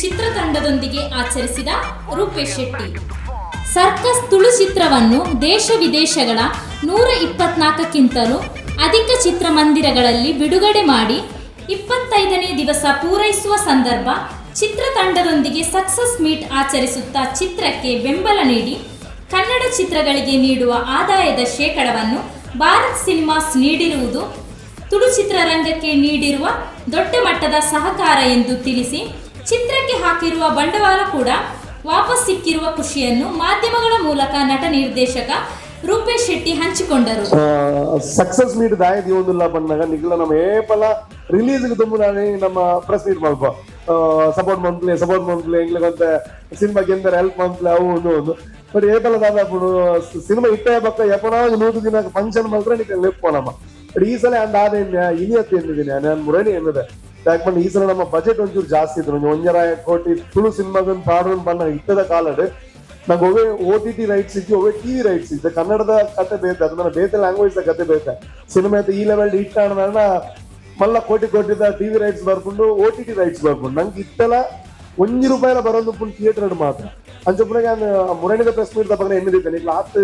ಚಿತ್ರತಂಡದೊಂದಿಗೆ ಆಚರಿಸಿದ ರೂಪೇಶ್ ಶೆಟ್ಟಿ. ಸರ್ಕಸ್ ತುಳು ಚಿತ್ರವನ್ನು ದೇಶ ವಿದೇಶಗಳ 124ಕ್ಕಿಂತಲೂ ಅಧಿಕ ಚಿತ್ರಮಂದಿರಗಳಲ್ಲಿ ಬಿಡುಗಡೆ ಮಾಡಿ 25ನೇ ದಿವಸ ಪೂರೈಸುವ ಸಂದರ್ಭ ಚಿತ್ರತಂಡದೊಂದಿಗೆ ಸಕ್ಸಸ್ ಮೀಟ್ ಆಚರಿಸುತ್ತಾ, ಚಿತ್ರಕ್ಕೆ ಬೆಂಬಲ ನೀಡಿ ಕನ್ನಡ ಚಿತ್ರಗಳಿಗೆ ನೀಡುವ ಆದಾಯದ ಶೇಕಡವನ್ನು ಭಾರತ್ ಸಿನಿಮಾಸ್ ನೀಡಿರುವುದು ತುಳು ಚಿತ್ರರಂಗಕ್ಕೆ ನೀಡಿರುವ ದೊಡ್ಡ ಮಟ್ಟದ ಸಹಕಾರ ಎಂದು ತಿಳಿಸಿ, ಚಿತ್ರಕ್ಕೆ ಹಾಕಿರುವ ಬಂಡವಾಳ ಕೂಡ ವಾಪಸ್ ಸಿಕ್ಕಿರುವ ಖುಷಿಯನ್ನು ಮಾಧ್ಯಮಗಳ ಮೂಲಕ ನಟ ನಿರ್ದೇಶಕ ರೂಪೇಶ್ ಶೆಟ್ಟಿ ಹಂಚಿಕೊಂಡರು. ಸಕ್ಸಸ್ ಮೀಟ್ ದಾಯ ದೀವೊಂದುಲ್ಲ ಪನ್ನಗ, ನಿಗ್ಲ ನಮ್ಮ ಏಪಲ ರಿಲೀಸ್ ದುಂಬುನಾನಿ ನಮ್ಮ ಪ್ರೆಸ್ ಮೀಟ್ ಮಲ್ಪ, ಸಪೋರ್ಟ್ ಮನ್ಪುಲೆ, ಸಪೋರ್ಟ್ ಮನ್ಪುಲೆ, ಎಂಗ್ಲಿಗೊಂತೆ ಸಿನಿಮಾ ಗೆಂದರೆ ಹೆಲ್ಪ್ ಮನ್ಪುಲೆ, ಅವು ಒಂದು ಒಂದು. ಬಟ್ ಏಪಲ ದಾದ ಸಿನಿಮಾ ಇಟ್ಟ ಬಕ್ಕ ಎಪನಾ 100 ದಿನ ಫಂಕ್ಷನ್ ಮಲ್ತ್ರೆ ನಿಕ್ಕ ಲೆಪ್ಪೋ ನಮ್ಮ. ಬಟ್ ಈ ಸಲ ಅಂದ ಆದ ಇನಿಯತ್ ಎಂದಿದ್ದೀನಿ ನಾನು, ಮುರಣಿ ಎನ್ನುದೆ. ಯಾಕಂದ್ರೆ ಈ ಸಲ ನಮ್ಮ ಬಜೆಟ್ ಒಂಚೂರು ಜಾಸ್ತಿ ಇದ್ರು. 1.5 ಕೋಟಿ ತುಳು ಸಿನಿಮಾದೊಂದು ಪಾಡುವ ಬಣ್ಣ ಇತ್ತದ ಕಾಲಡ್ ನಂಗೆ ಒವೇ ಓಟಿಟಿ ರೈಟ್ಸ್ ಇತ್ತು, ಒವೇ ಟಿವಿ ರೈಟ್ಸ್ ಇತ್ತು. ಕನ್ನಡದ ಕತೆ ಬೇತೆ, ಅದನ್ನ ಬೇತೆ ಲ್ಯಾಂಗ್ವೇಜ್ ಕತೆ ಬೇತೆ. ಸಿನಿಮಾ ಈ ಲೆವೆಲ್ ಹಿಟ್ ಆಣದ ಮಲ್ಲ ಕೋಟಿ ಕೋಟಿದ ಟಿವಿ ರೈಟ್ಸ್ ಬರ್ಕೊಂಡು, ಓಟಿಟಿ ರೈಟ್ಸ್ ಬರ್ಕೊಂಡು, ನಂಗೆ ಇತ್ತಲ 1 ರೂಪಾಯಿಲ ಬರೋದು ಥಿಯೇಟರ್ ಮಾತ್ರ. ಅಂಚೊಪ್ಪುನಗ ಮುರಣಿದ ಪ್ರೆಸ್ ಮೀಟ್ ಬಗ್ಗೆ ಎನ್ನಿದಿದ್ದೇನೆ. ಈಗ ಆತ್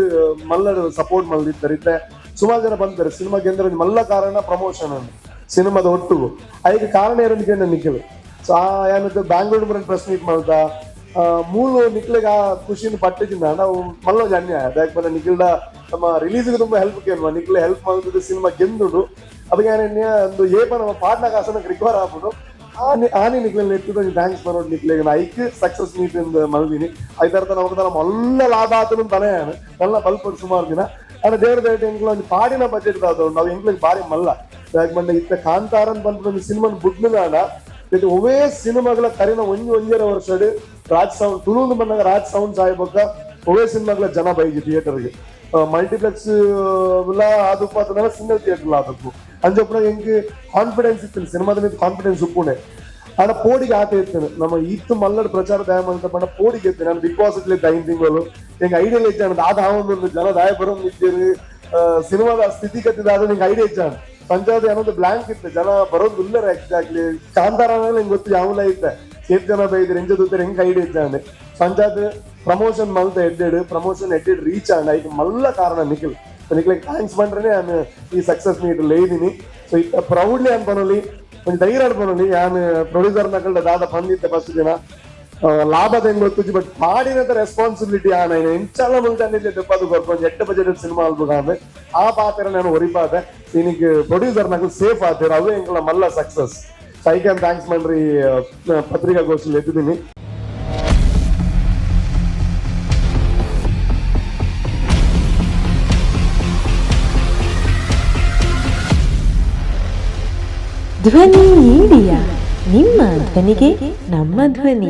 ಮಲ್ಲ ಸಪೋರ್ಟ್ ಮಲ್ದಿದ್ದಾರೆ. ಇತ್ತೆ ಸುಮಾರು ಜನ ಬಂತಾರೆ ಸಿನಿಮಾ ಗೆಂದ್ರೆ. ಮಲ್ಲ ಕಾರಣ ಪ್ರಮೋಷನ್ ಸಿನಿಮಾದ ಒಟ್ಟುಗು. ಐಕ್ ಕಾರಣ ಏರಂದು ನಿಖಿಲ್. ಸೊ ಆ ಏನಂತ ಬ್ಯಾಂಗ್ಳೂರ್ ಬರೋಣ ಪ್ರೆಸ್ ಮೀಟ್ ಮಾಡ್ತಾ ಮೂಲು ನಿಕ್ಲೆಗ್ ಆ ಖುಷಿನ ಪಟ್ಟಿದ್ದ ನಾವು ಮಲ್ಲ ಒಂಜಿ ಅನ್ಯಾಯ. ಯಾಕೆ ನಿಖಿಲ್ಡ ನಮ್ಮ ರಿಲೀಸ್ಗೆ ತುಂಬಾ ಹೆಲ್ಪ್ ಕೇಳುವ ನಿಖಿಲ್ ಹೆಲ್ಪ್ ಮಾಡಿದ್ದು ಸಿನಿಮಾ ಗೆಂದುಡು. ಅವಾಗ ಏನ ಒಂದು ಏಪ ನಮ್ಮ ಪಾಟ್ನ ಕಾಸನ ರಿಕವರ್ ಆಗ್ಬಿಡು. ಆನಿ ಆನಿ ನಿಕ್ಲೆ ಎತ್ತಿದ thanks ಬರೋದು ನಿಕ್ಲೆಗ್. ಐಕ್ ಸಕ್ಸಸ್ ಮೀಟ್ ಮಲ್ದಿನಿ. ಐತರ್ಥ ನಮಗ ಮಲ್ಲ ಲಾಭ ಆತನು ತನೆ ನಲ್ಲ ಬಲ್ಪಡ್ ಸುಮಾರು ದಿನ. ಆದ್ರೆ ದೇವ್ರ ದಯೆ ಎಂಕ್ಲ ಒಂಜಿ ಪಾಡಿನ ಬಜೆಟ್ ದಾದ ನಾವು ಎಂಕ್ಲೆಗ್ ಬಾರಿ ಮಲ್ಲ. ಯಾಕೆ ಬಂದ ಇತ್ತ ಕಾಂತಾರನ್ ಬಂದು ಒಂದು ಸಿನಿಮಾ ಬುಡ್ನುದಾಂಡ ಇದು ಒವೇ ಸಿನಿಮಾಗಳ ಕರಿನ ಒಂಜಿ ಒಂಜರ ವರ್ಷಡ್ ರಾಜ್ ಸೌಂಡ್ ತುಳುಂದು ಬಂದಾಗ ರಾಜ್ ಸೌಂಡ್ ಸಾಯ್ಬೊಕ್ಕ ಒವೇ ಸಿನಿಮಾಗಳ ಜನ ಬೈಜಿ ಥಿಯೇಟರ್ಗೆ. ಮಲ್ಟಿಪ್ಲೆಕ್ಸ್ ಆದುಪ್ಪು ಅದನ್ನೆಲ್ಲ ಸಿಂಗಲ್ ಥಿಯೇಟರ್ ಆದಪ್ಪು. ಅಂಚೊಪ್ಪುನ ಎಂಕ್ ಕಾನ್ಫಿಡೆನ್ಸ್ ಇತ್ತು, ಸಿನಿಮಾದ ಕಾನ್ಫಿಡೆನ್ಸ್ ಉಪ್ಪುಣೆ. ಆಂಡ ಪೋಡಿಗೆ ಆತ ಇತ್ತೇನೆ ನಮ್ಮ ಇತ್ತು ಮಲ್ಲಡ್ ಪ್ರಚಾರ ದಯ ಮಂತ ಪಂಡ ಪೋಡಿಗೆ ಇತ್ತು. ನಾನು ಬಿಗ್ ಬಾಸ್ ಇಟ್ಲಿ 5 ತಿಂಗಳು ಎಂಕ್ ಐಡಿಯಾ ಇಚ್ಚಾಣ ದಾದ ಆವೊಂದು ಜನ ದಾಯ ಬರೋದು ಇದ್ದೀರಿ, ಸಿನಿಮಾದ ಸ್ಥಿತಿಗತಿ ದಾದ ನಿಂಗೆ ಐಡಿಯಾ ಇಚ್ಚಾಣ. ಪಂಚಾಯತ್ ಏನೊಂದು ಬ್ಲಾಂಕ್ ಇತ್ತು, ಜನ ಬರೋದು ಇಲ್ಲ. ಎಕ್ಸಾಕ್ಟ್ಲಿ ಕಾಂತಾರ ನಿಂಗೆ ಗೊತ್ತು ಯಾವಲ ಇತ್ತೆ, ಏತ್ ಜನ ಬೈದಿರಿ, ಎಂಚ ತೂತೆರ್ ಹೆಂಗ್ ಐಡಿಯಾ ಇಚ್ಚಾಂಡ್. ಪಂಚಾಯತ್ ಪ್ರಮೋಷನ್ ಮಲ್ತ ಎಡ್ಡೆಡ್ ಪ್ರಮೋಷನ್ ಎಡ್ಡೆಡ್ ರೀಚ್ ಆಂಡ್. ಐಕ್ ಮಲ್ಲ ಕಾರಣ ನಿಖಿಲ್. ನಿಖಿಲ್ thanks ಪಂಡ್ರೆ ನಾನು ಈ ಸಕ್ಸಸ್ ಮೀಟ್ ಲೇದಿನಿ. ಸೊ ಇತ್ತ ಪ್ರೌಡ್ಲಿ ಅನ್ಪನೊಲಿ, ಒಂಜಿ ಧೈರ್ಯ ಅನ್ಪನೊಲಿ. ಯಾನ್ ಪ್ರೊಡ್ಯೂಸರ್ ನಕಲ್ಡ ದಾದ ಬಂದಿತ್ತೆ ಫಸ್ಟ್ ದಿನ ಲಾಭದ ಹೆಂಗ್ ಗೊತ್ತುಜಿ, ಬಟ್ ಪಾಡಿನದ ರೆಸ್ಪಾನ್ಸಿಬಿಲಿಟಿ ಆನ ಎಂಚಲ ಮುಲ್ತಾನೆ ದೆಪ್ಪದು ಕೊರ್ಪು. ಒಂಜಿ ಎಡ್ಡೆ ಬಜೆಟ್ ಸಿನಿಮಾ ಅಲ್ಬುಗಾಂದ್ ಆ ಪಾತ್ರ ನಾನು ಒರಿಪಾದೆ. ಇನಿಕ್ ಪ್ರೊಡ್ಯೂಸರ್ ನಕಲ್ ಸೇಫ್ ಆತೀರ, ಅವೇ ಎಂಕಲ ಮಲ್ಲ ಸಕ್ಸಸ್. ಸೈಕನ್ thanks ಮನ್ರಿ ಪತ್ರಿಕಾಗೋಷ್ಠಿ ಎತ್ತಿದ್ದೀನಿ. ಧ್ವನಿ ಮೀಡಿಯಾ, ನಿಮ್ಮ ಧ್ವನಿಗೆ ನಮ್ಮ ಧ್ವನಿ.